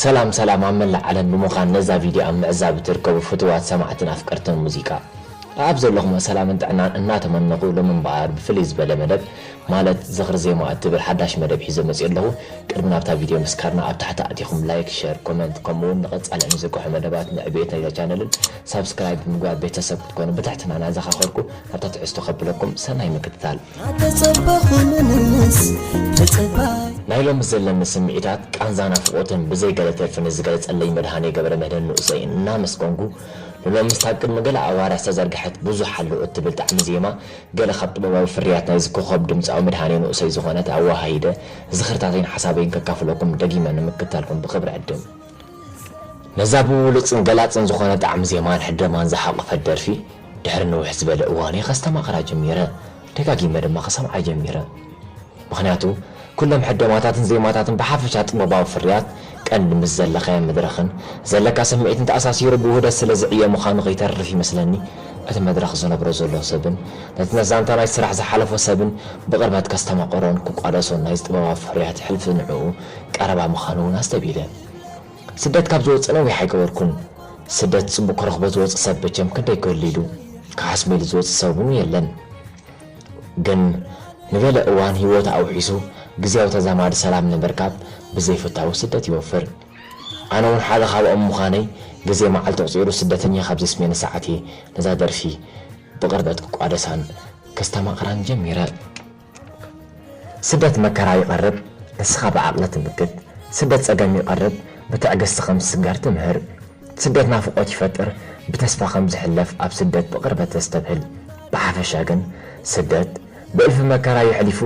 ሰላም ሰላም ኣብ መላእ ዓለም ብምዃን ነዛ ቪድዮ ኣብ ምዕዛብ እትርከቡ ፍቱዋት ሰማዕትን ኣፍቀርትን ሙዚቃ ኣብ ዘለኹም ሰላምን ጥዕናን እናተመነኹ፣ ሎሚ እምበኣር ብፍልይ ዝበለ መደብ፣ ማለት ዝኽሪ ዜማ እትብል ሓዳሽ መደብ ሒዘ መፂኡ ኣለኹ። ቅድሚ ናብታ ቪድዮ ምስካርና ኣብ ታሕቲ ኣቲኹም ላይክ፣ ሸር፣ ኮመንት ከምኡ እውን ንቐፃሊ እንዝርግሖ መደባት ንዕብየት ናይዛ ቻነልን ሳብስክራይብ ብምግባር ቤተሰብ ክትኮኑ ብትሕትና እናዘኻኸርኩ ናብታ ትሕዝቶ ከብለኩም ሰናይ ምክትታል። ናተጸበኹ ምንስ ተጸባይ ናይ ሎሚ ዘለኒ ስምዒታት ቃንዛ ናፍቖትን ብዘይ ገለ ተርፊ ንዝገለጸለይ መድሃኔ ገብረመድህን ንኡሰይ እናመስገንኩ፣ ንሎምስ ኣብ ቅድሚ ገለ ኣዋርሕ ዝተዘርግሐት ብዙሕ ኣሎ እትብል ጣዕሚ ዜማ ገለ ካብ ጥበባዊ ፍርያት ናይዚ ኮኾብ ድምጻዊ መድሃኔ ንኡሰይ ዝኾነት ኣወሃሂደ ዝኽርታተይን ሓሳበይን ከካፍለኩም ደጊመ ንምክትታልኩም ብኽብሪ ዕድም። ነዛ ብብሉጽን ገላጽን ዝኾነ ጣዕሚ ዜማን ሕደማን ዝሓቖፈት ደርፊ ድሕሪ ንውሕ ዝበለ እዋን እየ ከስተማቕራ ጀሚረ። ደጋጊመ ድማ ክሰምዓ ጀሚረ። ምኽንያቱ፣ ኩሎም ሕደማታትን ዜማታትን ብሓፈሻ ጥበባዊ ፍርያት ቀንዲ ምስ ዘለኻዮ መድረኽን ዘለካ ስምዒትን ተኣሳሲሩ ብውህደት ስለ ዝዕየ ምዃኑ ከይተርፍ ይመስለኒ፣ እቲ መድረኽ ዝነብሮ ዘሎ ሰብን ነቲ ነዛ ዛንታ ናይ ስራሕ ዝሓለፎ ሰብን ብቕርበት ከስተማቕሮን ክቋደሶን ናይዚ ጥበባዊ ፍርያት ሕልፊ ንዕኡ ቀረባ ምዃኑ እውን ኣስተብሂለ። ስደት ካብ ዝወጽእ ነዊሕ ኣይገበርኩን። ስደት ጽቡቕ ክረኽቦ ዝወጽእ ሰብ መቸም ክንደይ ክህሉ ኢሉ ክሓስብ ኢሉ ዝወጽእ ሰብ እውን የለን። ግን ንገለ እዋን ህይወቱ ኣውሒሱ ግዝያዊ ተዛማዲ ሰላም ንምርካብ ብዘይፍታዉ ስደት ይወፍር። ኣነ እውን ሓደ ካብኦም ምዃነይ ግዜ መዓልቲ ኣቑጺሩ ስደተኛ ካብ ዘስምየኒ ሰዓት እየ ነዛ ደርፊ ብቕርበት ክቋደሳን ከስተማቕራን ጀሚረ። ስደት መከራ ይቐርብ፣ ንስኻ ብዓቕሊ ትምክት። ስደት ጸገም ይቐርብ፣ ብትዕግስቲ ከም ዝስገር ትምህር። ስደት ናፍቖት ይፈጥር፣ ብተስፋ ከም ዝሕለፍ ኣብ ስደት ብቕርበት ተስተብህል። ብሓፈሻ ግን ስደት ብእልፊ መከራ የሕሊፉ፣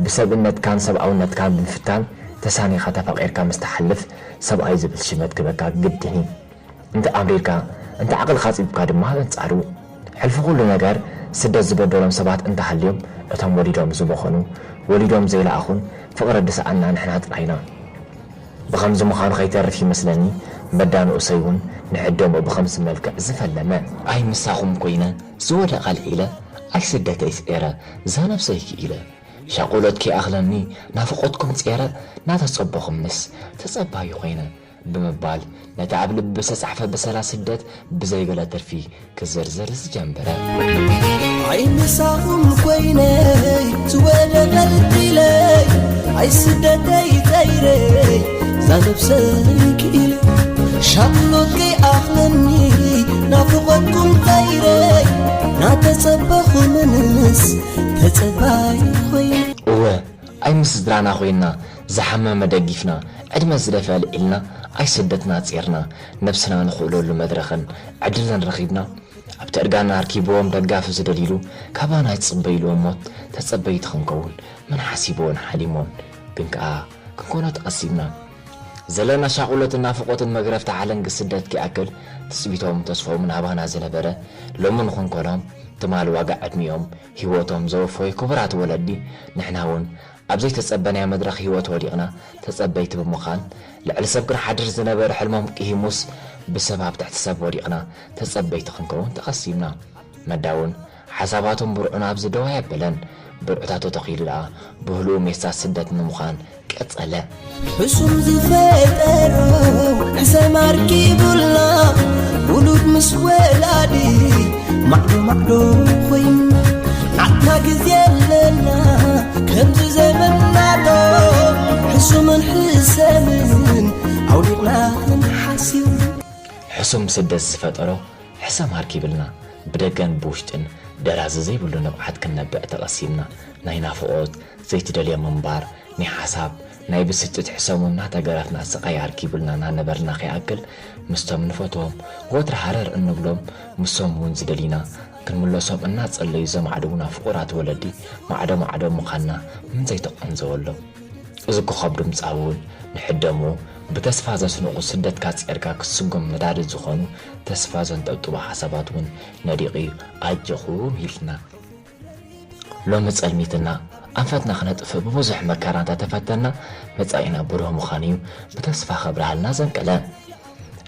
ብሰብእነትካን ሰብኣውነትካን ብምፍታን ተሳኒኻ ተፋቒርካ ምስ ትሓልፍ ሰብኣይ ዝብል ሽመት ክበካ ግድን እዩ። እንተ ኣምሪርካ፣ እንተ ዓቕልኻ ኣጺብካ ድማ በንጻሩ። ሕልፊ ኩሉ ነገር ስደት ዝበደሎም ሰባት እንተሃልዮም፣ እቶም ወሊዶም ዝቦኸኑ፣ ወሊዶም ዘይለኣኹን ፍቕሪ ድሰኣና ንሕና ጥራይና። ብኸምዚ ምዃኑ ከይተርፍ ይመስለኒ መዳ ንኡሰይ እውን ንሕደምኡ ብኸምዚ መልክዕ ዝፈለመ። ኣይ ምሳኹም ኮይነ ዝወደቐ ኣልዒለ፣ ኣይ ስደተይ ጸረ ዛነብሰይ ክኢለ። ሻቑሎት ከይኣኽለኒ ናፍቖትኩም ጸረ ናተጸበኹምንስ ተጸባዩ ኮይነ። ብምባል ነቲ ኣብ ልቢ ዝተጻሕፈ በሰላ ስደት ብዘይገለ ትርፊ ክዝርዝር ዝጀመረ። ኣይ ምሳኹም ኮይነ ዝወደቐ ኣልዒለ፣ ኣይ ስደተይ ጸረ ዛነብሰይ ክኢለ። ሻቕሎት ከይኣኽለኒ ናፍቖትኩም ጸረ ናተጸበኹምንስ ተጸባይ ኮይነ። እወ ኣይ ምስ ስድራና ኮይና ዝሓመመ ደጊፍና፣ ዕድመ ዝደፍአ ኣልዒልና፣ ኣይ ስደትና ጸርና፣ ነብስና ንኽእለሉ መድረኽን ዕድልን ረኺብና፣ ኣብቲ እርጋና ኣርኪብዎም ደጋፊ ዝደልይሉ፣ ካባና ዝጽበይሉ ሞት ተጸበይቲ ክንከውን መን ሓሲቦን ሓሊሞን? ግን ከኣ ክንኮኖ ተቐሲብና። ዘለና ሻቑሎትን ናፍቖትን መግረፍቲ ሓለንጊ ስደት ከይኣክል፣ ትጽቢቶም ተስፎምን ኣባና ዝነበረ፣ ሎሚ ንኽንኮኖም ትማል ዋጋ ዕድሚኦም ህይወቶም ዘወፈዩ ክቡራት ወለዲ፣ ንሕና እውን ኣብ ዘይተጸበናዮ መድረኽ ህይወት ወዲቕና ተጸበይቲ ብምዃን፣ ልዕሊ ሰብ ክንሓድር ዝነበረ ሕልሞም ቅሂሙስ፣ ብሰብ ኣብ ትሕቲ ሰብ ወዲቕና ተጸበይቲ ክንከውን ተቐሲምና። መዳ እውን ሓሳባቶም ብርዑና ኣብዚ ደው ኣየበለን። ብርዑታቱ ተኺሉ ደኣ ብህሉው ሜሳ ስደት ንምዃን ቀጸለ። ሕሱም ዝፈጠሮ ሕሰም ኣርኪቡልና፣ ውሉድ ምስ ወላዲ ማዕዶ ማዕዶ ኮይንና። ናትና ግዜ ኣለና ከምዚ ዘመን ናቶ፣ ሕሱምን ሕሰምን ኣውዲቕና ክንሓስብ። ሕሱም ስደት ዝፈጠሮ ሕሰም ኣርኪብልና፣ ብደገን ብውሽጥን ደራዚ ዘይብሉ ንብዓት ክንነብዕ ተቐሲብና። ናይ ናፍቖት ዘይትደልዮ ምንባር፣ ናይ ሓሳብ፣ ናይ ብስጭት ሕሰሙ እናተገረፍና ስቓይ ኣርኪቡልና እናነበርና ከይኣክል፣ ምስቶም ንፈትዎም ወትሪ ሃረር እንብሎም፣ ምሶም እውን ዝደሊና ክንምለሶም እናጸለዩ ዘማዕድዉና ፍቑራት ወለዲ ማዕዶ ማዕዶ ምዃንና መን ዘይተቐንዘወሎም? እዚ ኮኸብ ድምጻዊ እውን ንሕደምኡ ብተስፋ ዘስንቑ ስደትካ ጸርካ ክትስጎም ነዳዲ ዝኾኑ ተስፋ ዘንጠብጥቡ ሓሳባት እውን ነዲቑ ኣጆኹም ኢልና። ሎሚ ጸልሚትና ኣንፈትና ክነጥፍእ ብብዙሕ መከራ እንተተፈተና መጻኢና ብሩህ ምዃኑ እዩ ብተስፋ ከብርሃልና ዘንቀለ።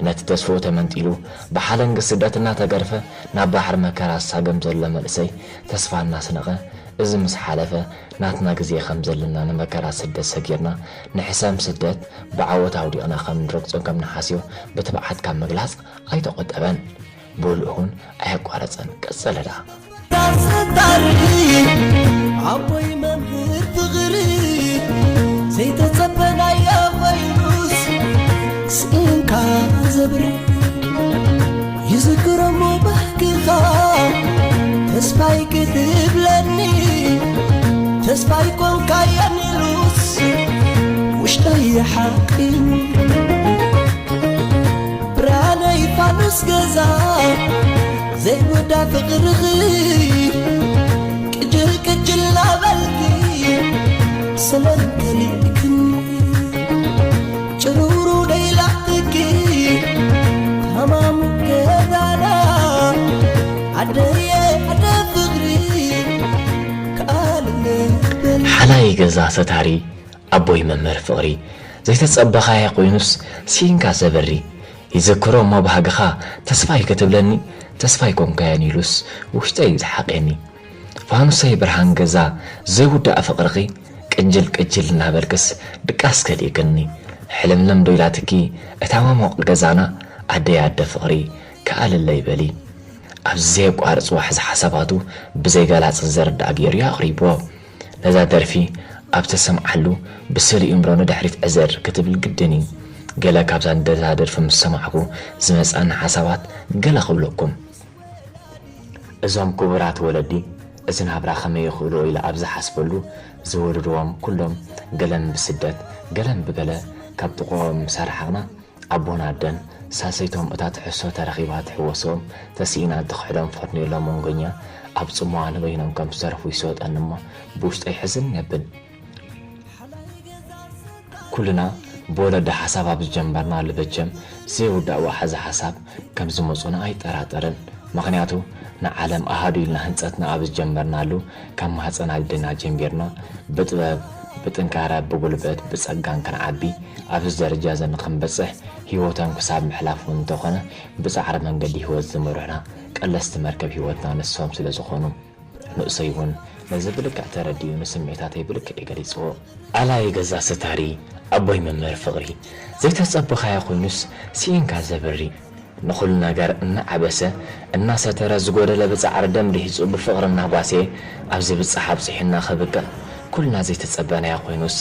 ነቲ ተስፍኡ ተመንጢሉ ብሓለንጊ ስደት እናተገርፈ ናብ ባሕሪ መከራ ዝሳገም ዘሎ መንእሰይ ተስፋ እናስነቐ እዚ ምስ ሓለፈ፣ ናትና ግዜ ከም ዘለና ንመከራ ስደት ሰጊርና፣ ንሕሰም ስደት ብዓወት ኣውዲቕና ከም ንረግጾ ከም ንሓስዮ ብትብዓት ካብ ምግላጽ ኣይተቖጠበን። ብኡልኡ እውን ኣየቋረጸን። ቀጸለ ደኣ። ኣቦይ መምህር ፍቕሪ ዘይተጸበናዮ ኮይኑስ ስኢንካ ዘብሪ ይዝክሮ እሞ ባህግኻ ተስፋይ ክትብለኒ ተስፋይ ኮንካየን ኢሉስ ውሽጠይ ሓቂኑ ብርሃነይ ፋኑስ ገዛ ዘይውዳ ፍቕርኺ ቅጅል ቅጅል ናበልኪ ሰላም ከሊእክኒ ጭሩሩ ደይላኽኪ ታማሙ ገዛና ዓደየ ዓደ ፍቕሪ ከኣልለ በል ሓላይ ገዛ ሰታሪ ኣቦይ መምህር ፍቕሪ ዘይተጸበኻዮ ኮይኑስ ሲንካ ዘበሪ ይዘክሮ እሞ ባህግኻ ተስፋይ ክትብለኒ ተስፋይ ኮንካዮን ኢሉስ ውሽጠይ ዝሓቄኒ ፋኑሰይ ብርሃን ገዛ ዘይውዳእ ፍቕርኺ ቅጅል ቅጅል እናበልክስ ድቃስ ከሊእክኒ ሕልምልም ዶ ኢላትኪ እታ መሞቕ ገዛና ኣደይ ኣደ ፍቕሪ ከኣልለይ በሊ ኣብዚ ዘየቋርጽ ዋሕዚ ሓሳባቱ ብዘይገላጽ ዝርዳእ ገይሩ እዩ ኣቕሪብዎ። ነዛ ደርፊ ኣብ ተሰምዓሉ ብስእሊ እምሮ ንድሕሪት ዕዘር ክትብል ግድን እዩ። ገለ ካብዛ ነዛ ደርፊ ምስ ሰማዕኩ ዝመጽኣኒ ሓሳባት ገለ ክብለኩም። እዞም ክቡራት ወለዲ እዚ ናብራ ከመይ ይኽእልዎ ኢለ ኣብ ዝሓስበሉ ዝወለድዎም ኩሎም ገለን ብስደት ገለን ብገለ ካብ ጥቕኦም ምስ ኣርሓቕና ኣቦን ኣደን ሳልሰይቶም እታ ትሕዝቶ ተረኺባ ትሕወሶም ተስኢና እትኽሕዶም ፈርኔሎ መንጎኛ ኣብ ጽምዋ ንበይኖም ከም ዝተረፉ ይስወጠኒ እሞ ብውሽጠይ ሕዝን የብል። ኩልና ብወለዲ ሓሳብ ኣብ ዝጀመርናሉ በጀም ዘይውዳእ ዋሕዚ ሓሳብ ከም ዝመጹና ኣይጠራጠርን። ምኽንያቱ ንዓለም ኣሃዱ ኢልና ህንጸትና ኣብ ዝጀመርናሉ ካብ ማህጸን ኣደና ጀሚርና ብጥበብ፣ ብጥንካረ፣ ብጉልበት፣ ብጸጋን ክንዓቢ ኣብዚ ደረጃ እዚ ንኽንበጽሕ ህይወቶም ክሳብ ምሕላፍ እውን እንተኾነ ብጻዕሪ መንገዲ ህይወት ዝመርሑና ቀለስቲ መርከብ ህይወትና ንሶም ስለ ዝኾኑ ንእሰይ እውን ነዚ ብልክዕ ተረዲኡ ንስምዒታተይ ብልክዕ እዩ ገሊጽዎ። ኣላይ ገዛ ሰታሪ ኣቦይ መምህር ፍቕሪ ዘይተጸበኻዮ ኮይኑስ ስኢንካ ዘብሪ ንኹሉ ነገር እናዓበሰ እናሰተረ ዝጎደለ ብጻዕሪ ደም ርሂጹ ብፍቕሪ እናጓሰየ ኣብዚ ብጻሕ ኣብጺሑና ከብቅዕ ኩልና ዘይተጸበናዮ ኮይኑስ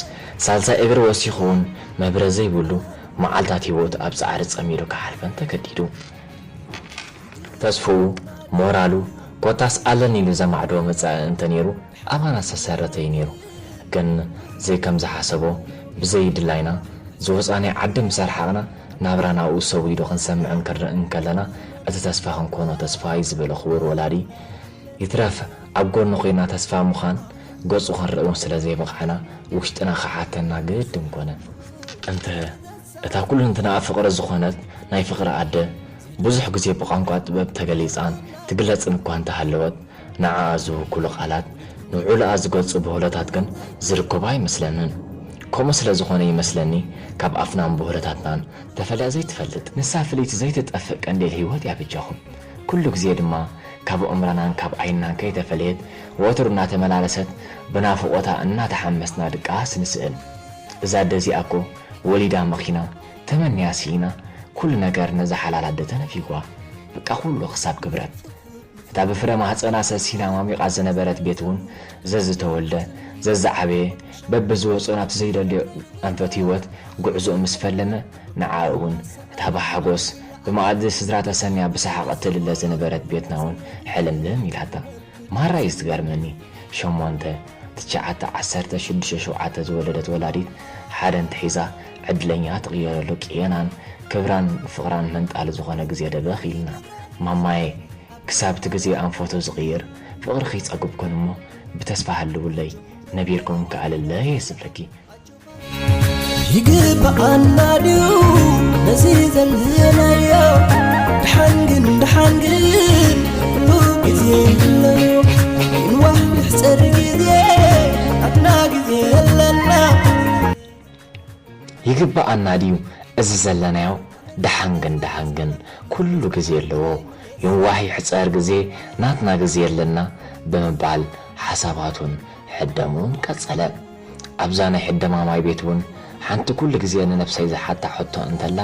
ሳልሳይ እግሪ ወሲኹ እውን መብረ ዘይብሉ መዓልታት ህይወቱ ኣብ ጻዕሪ ጸሚዱ ክሓልፈን ተገዲዱ። ተስፍኡ፣ ሞራሉ፣ ኮታስ ኣለኒ ኢሉ ዘማዕደዎ መጻኢ እንተ ነይሩ ኣባና ዝተሰረተ እዩ ነይሩ። ግን ዘይከም ዝሓሰቦ ብዘይ ድላይና ዝወጻናዮ ዓዲ ምስ ኣርሓቕና ናብራና ኣብኡ ሰዊዱ ክንሰምዕን ክንርእን ከለና እቲ ተስፋ ክንኮኖ ተስፋ እዩ ዝበለ ክቡር ወላዲ ይትረፍ ኣብ ጎኑ ኮይና ተስፋ ምዃን ገጹ ክንርኢ እውን ስለ ዘይበቕዓና ውሽጥና ክሓተና ግድን ኮነ። እንተ እታ ኩልንትናኣ ፍቕሪ ዝኾነት ናይ ፍቕሪ ኣደ ብዙሕ ግዜ ብቋንቋ ጥበብ ተገሊጻን ትግለጽን እኳ እንተሃለወት ንዓኣ ዝውክሉ ቃላት ንውዕሎኣ ዝገልጹ ብህሎታት ግን ዝርከቡ ኣይመስለንን። ከምኡ ስለ ዝኾነ ይመስለኒ ካብ ኣፍናን ብህሎታትናን ተፈልያ ዘይትፈልጥ። ንሳ ፍልይቲ ዘይትጠፍእ ቀንዴል ህይወት እያ በጃኹም። ኩሉ ግዜ ድማ ካብ ኣእምሮናን ካብ ዓይንናን ከይተፈለየት ወትሩ እናተመላለሰት ብናፍቖታ እናተሓመስና ድቃስ ንስእል። እዛ ኣደ እዚኣ እኮ ወሊዳ መኺና ተመንያ ስኢና ኩሉ ነገር ነዛ ሓላል ኣደ ተነፊግዋ። በቃ ኩሉ ክሳብ ክብረት። እታ ብፍረ ማህጸና ሰሲና ማሚቓ ዝነበረት ቤት እውን ዘዝተወልደ ዘዝዓበየ በብዝወጾ ናብቲ ዘይደልዮ ኣንፈት ህይወት ጉዕዞኡ ምስ ፈለመ ንዓኣ እውን እታ ብሓጎስ ብመኣዲ ስድራ ተሰንያ ብሰሓቕ እትልለ ዝነበረት ቤትና እውን ሕልምልም ኢላታ። ማራ እዩ ዝገርመኒ ሸሞንተ፣ ትሽዓተ፣ ዓሰርተ፣ ሽዱሽተ፣ ሸውዓተ ዝወለደት ወላዲት ሓደ እንተሒዛ ዕድለኛ ትቕየረሉ ቅየናን ክብራን ፍቕራን መንጣሊ ዝኾነ ግዜ ደበኽ ኢልና። ማማየ ክሳብ እቲ ግዜ ኣንፈቱ ዝቕይር ፍቕርኺ ይጸግብኩን እሞ ብተስፋ ሃልውለይ ነቢርኩን ከኣልለ እየ ዝብለኪ። ይግብኣና ድዩ ነዚ ዘለናዮ? ደሓን ግን ደሓን ግን ኩሉ ግዜ ኣለዎ። ይንዋሕ ይሕጸር ግዜ ኣብና ግዜ ኣለና። ይግብኣና ድዩ እዚ ዘለናዮ? ደሓን ግን ደሓን ግን ኩሉ ግዜ ኣለዎ። ይንዋሕ ይሕጸር ግዜ ናትና ግዜ ኣለና ብምባል ሓሳባት እውን ሕደምኡን ቀጸለ። ኣብዛ ናይ ሕደማ ማይ ቤት እውን ሓንቲ ኩሉ ግዜ ንነብሰይ ዝሓታ ሕቶ እንተላ፣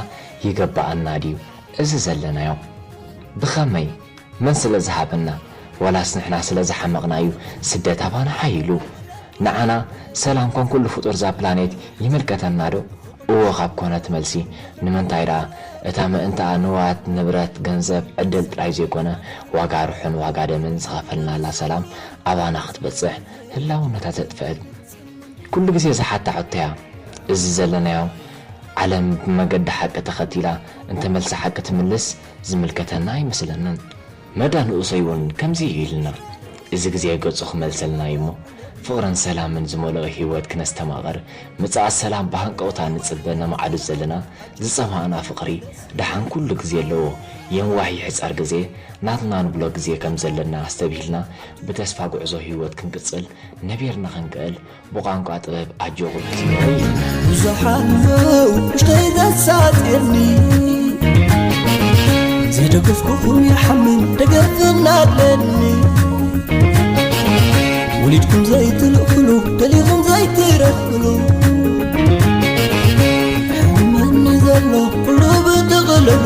ይገባኣና ድዩ እዚ ዘለናዮ? ብኸመይ? መን ስለ ዝሃበና? ዋላስ ንሕና ስለ ዝሓመቕና እዩ ስደት ኣባና ሓይሉ? ንዓና ሰላም ኮን ኩሉ ፍጡር እዛ ፕላኔት ይምልከተና ዶ? እወ ካብ ኮነት መልሲ፣ ንምንታይ ደኣ እታ ምእንትኣ ንዋት፣ ንብረት፣ ገንዘብ፣ ዕድል ጥራይ ዘይኮነ፣ ዋጋ ርሑን ዋጋ ደምን ዝኸፈልናላ ሰላም ኣባና ክትበጽሕ ህላውነታ ዘጥፍአት? ኩሉ ግዜ ዝሓታ ሕቶ'ያ። እዚ ዘለናዮ ዓለም ብመገዲ ሓቂ ተኸቲላ እንተ መልሲ ሓቂ ትምልስ ዝምልከተና ኣይመስለንን። መዳ ንኡሰይ እውን ከምዚ እዩ ኢልና። እዚ ግዜ ገጹ ክመልሰልና እዩ እሞ፣ ፍቕርን ሰላምን ዝመልኦ ህይወት ክነስተማቕር፣ ምጽኣት ሰላም ብሃንቀውታ ንጽበ፣ ነማዕዱ ዘለና ዝጸማእና ፍቕሪ፣ ደሓን ኩሉ ግዜ ኣለዎ። የንዋህ ይሕጸር ግዜ፣ ናትና ንብሎ ግዜ ከም ዘለና ኣስተብሂልና፣ ብተስፋ ጉዕዞ ህይወት ክንቅጽል፣ ነቢርና ክንክእል፣ ብቋንቋ ጥበብ ኣጆኹም ሒዝና። ብዙሕ ኣሎ ውሽጠይ ዘሳጥየኒ፣ ዘይደገፍኩኹም ይሓምን ደገፍ እናለኒ። ወሊድኩም ዘይትልእኽሉ፣ ደሊኹም ዘይትረኽብሉ፣ ሕመኒ ዘሎ ኩሉ ብጥቕልሉ።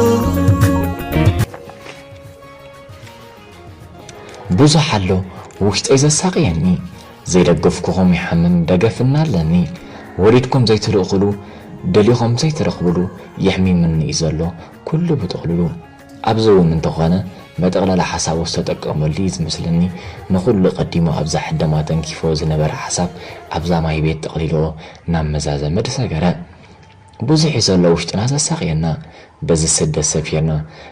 ብዙሕ ኣሎ ውሽጠይ ዘሳቕየኒ፣ ዘይደገፍኩኹም ይሓምን ደገፍ እናለኒ። ወሊድኩም ዘይትልእኽሉ፣ ደሊኹም ዘይትረኽብሉ፣ የሕሚምኒ እዩ ዘሎ ኩሉ ብጥቕልሉ። ኣብዚ እውን እንተኾነ፣ መጠቕለሊ ሓሳቡ ዝተጠቀመሉ እዩ ዝመስለኒ። ንኹሉ ቀዲሙ ኣብዛ ሕደማ ተንኪፎ ዝነበረ ሓሳብ ኣብዛ ማይ ቤት ጠቕሊልዎ ናብ መዛዘሚ ዝሰገረ። ብዙሕ እዩ ዘሎ ውሽጥና ዘሳቕየና። በዚ ስደት ሰፊርና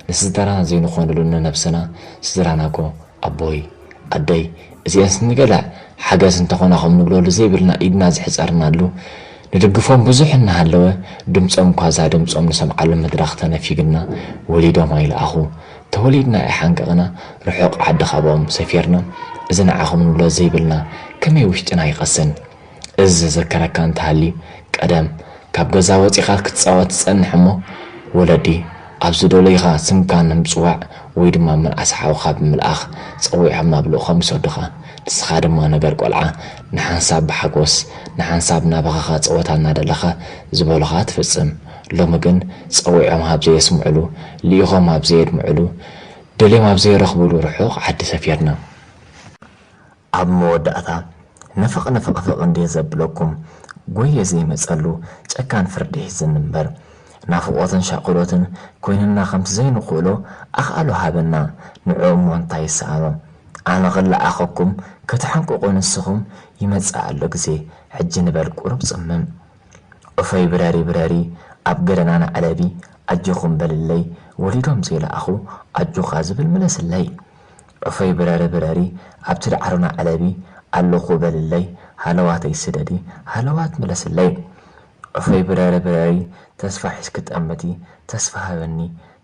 ንስድራና ዘይንኾነሉ ንነብስና፣ ስድራና እኮ ኣቦይ፣ ኣደይ፣ እዚኤንስ ንገለ ሓገዝ እንተኾናኹም ንብለሉ ዘይብልና፣ ኢድና ዝሕጸርናሉ፣ ንድግፎም ብዙሕ እናሃለወ፣ ድምጾም ኳዛ ድምጾም ንሰምዓሉ መድረኽ ተነፊግና፣ ወሊዶም ኣይለኣኹ፣ ተወሊድና ኣይሓንቀቕና፣ ርሑቕ ዓዲ ካብኦም ሰፊርና፣ እዚ ንዓኹም ንብሎ ዘይብልና ከመይ ውሽጥና ይቐስን? እዚ ዘዘከረካ እንተሃልዩ፣ ቀደም ካብ ገዛ ወጺኻ ክትጻወት ትጸንሕ እሞ፣ ወለዲ ኣብ ዝደለዩኻ ስምካ ንምጽዋዕ ወይ ድማ ምንኣስ ሓውኻ ብምልኣኽ ጸዊዖም ናብ ልኡኾም ይሰዱኻ። ንስኻ ድማ ነገር ቆልዓ ንሓንሳብ ብሓጎስ ንሓንሳብ እናበኸኻ ጸወታ እናደለኻ ዝበሉኻ ትፍጽም። ሎሚ ግን ጸዊዖም ኣብ ዘየስምዕሉ፣ ልኢኾም ኣብ ዘየድምዕሉ፣ ደልዮም ኣብ ዘይረኽብሉ ርሑቕ ዓዲ ሰፊርና። ኣብ መወዳእታ፣ ንፍቕ ንፍቕፍቕ እንድየ ዘብለኩም፣ ጎየ ዘይመጸሉ ጨካን ፍርዲ ሒዝኒ እምበር፣ ናፍቖትን ሻቕሎትን ኮይንና ከምቲ ዘይንኽእሎ ኣኽኣሎ ሃበና፣ ንዕኡ እሞ እንታይ ይሰኣኖ? ኣነ ክለኣኸኩም ክትሕንቅቑ ንስኹም፣ ይመጽእ ኣሎ ግዜ፣ ሕጂ ንበል ቁሩብ ጽምም። ዑፈይ ብረሪ ብረሪ ኣብ ገደና ንዓለቢ ኣጆኹም በልለይ ወሊዶም ዘይለኣኹ ኣጆኻ ዝብል ምለስለይ። ዑፈይ ብረሪ ብረሪ ኣብቲ ዳዕሮ ንዓለቢ ኣለኹ በልለይ ሃለዋተይ ስደዲ ሃለዋት ምለስለይ። ዑፈይ ብረሪ ብረሪ ተስፋ ሒዝኪ ጠምቲ ተስፋ ሃበኒ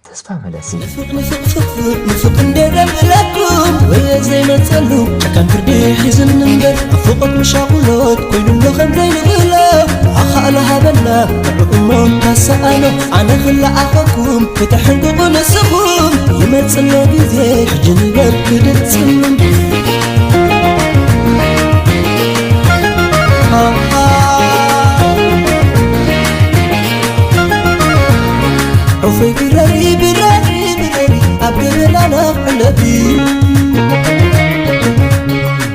ተስፋ መለሲ። ንፍቕ ንፍቕ ፍቕፍቕ ንፍቕ እንዴ ደብለኩም ወየ ዘይመጸሉ ጨካን ፍርዲ ሒዝኒ እምበር ናፍቖት ምሻቑሎት ኮይኑሎ ከም ዘይንኽእሎ ኣኻእሎ ሃበና ንዕኡ እሞ እንታሰኣኖ ኣነ ክለኣኸኩም ከተሕንቅቑ ንስኹም ይመጽእ ኣሎ ግዜ ሕጂ ንበል ክድጽም። ዑፈይ ብረሪ ብረሪ ብረሪ ኣብ ገደላና ዕለቢ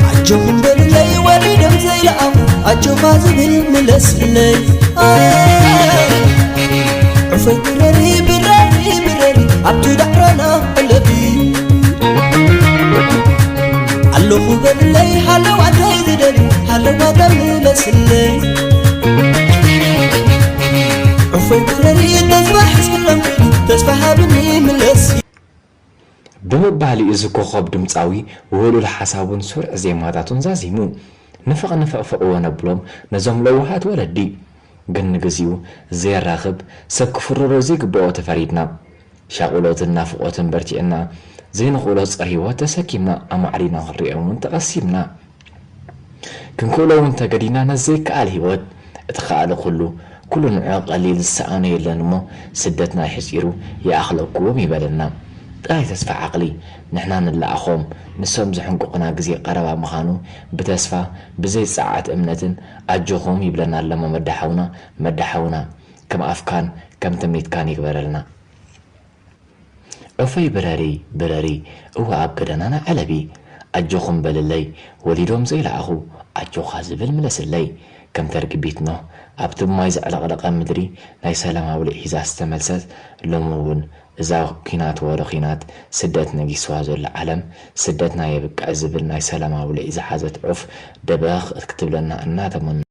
ኣጆኹም በልለይ ወሊዶም ዘይለኣኹ ኣጆኻ ዝብል ምለስለይ። ዑፈይ ብረሪ ብረሪ ብረሪ ኣብቲ ዳዕሮና ዕለቢ ኣለኹ በልለይ ሃለዋተይ ዝደሊ ሃለዋታ ምለስለይ። ዑፈይ ብረሪ ተስፋ ሒዝክሎም ተስፋ ሃብኒ ምለሲ። ብምባል እዩ እዚ ኮኾብ ድምጻዊ ውህሉል ሓሳቡን ስሩዕ ዜማታቱን ዛዚሙ። ንፍቕ ንፍቕፍቕዎ ነብሎም ነዞም ለዋሃት ወለዲ። ግን ንግዚኡ ዘየራኽብ ሰብ ክፍረዶ ዘይግብኦ ተፈሪድና። ሻቕሎትን ናፍቖትን በርቲዕና ዘይንኽእሎ ጸር ህይወት ተሰኪምና ኣማዕዲና ክንሪኦ እውን ተቐሲብና። ክንክእሎ እውን ተገዲና ነዚ ዘይከኣል ህይወት። እቲ ከኣለ ኩሉ፣ ኩሉ ንዑ ቀሊል ዝሰኣኖ የለን እሞ ስደትና ይሕጺሩ ይኣኽለኩም ይበለና። ጥራይ ተስፋ ዓቕሊ ንሕና ንለኣኾም፣ ንሶም ዝሕንቁቑና ግዜ ቀረባ ምዃኑ ብተስፋ ብዘይ ጸዓት እምነትን ኣጆኹም ይብለና ኣለሞ መዳ ሓውና፣ መዳ ሓውና ከም ኣፍካን ከም ትምኒትካን ይግበረልና። ዑፈይ ብረሪ ብረሪ እወ ኣብ ገደናና ዕለቢ ኣጆኹም በልለይ ወሊዶም ዘይለኣኹ ኣጆኻ ዝብል ምለስለይ ከም ተርግቢት ኖህ ኣብቲ ብማይ ዘዕለቕለቐ ምድሪ ናይ ሰላም ኣውሊዕ ሒዛ ዝተመልሰት ሎሚ እውን እዛ ኲናት ወረ ኲናት ስደት ነጊስዋ ዘሎ ዓለም ስደትና የብቅዕ ዝብል ናይ ሰላም ኣውሊዕ ዝሓዘት ዑፍ ደበኽ ክትብለና እናተመነኹ